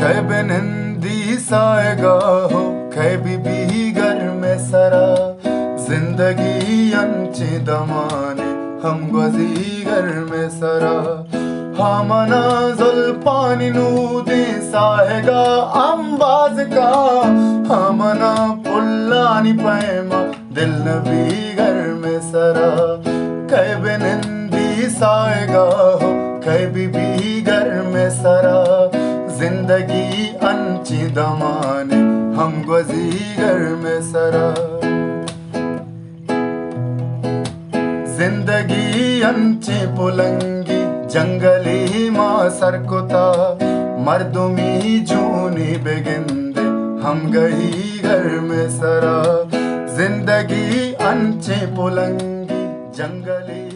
کئے بہ نندی ساہگا ہو، کئے بہ بی گرم سرا۔ زندگی انچیں دمانے ہم گوزی گرم سرا۔ ہامنا زلپانی نودیں ساہگا امباز کا، ہامنا پلانی پیما دل نبی گرم سرا۔ کئے بہ نندی ساہگا ہو، کئے بہ بی گرم سرا۔ زندگی انچیں دمانے ہم گوزی گرم سرا۔ زندگی انچیں پلنگی جنگلی ما سر کتا، مردمی جونی بگندے ہمگہی گرم سرا۔ زندگی انچیں پلنگی جنگلی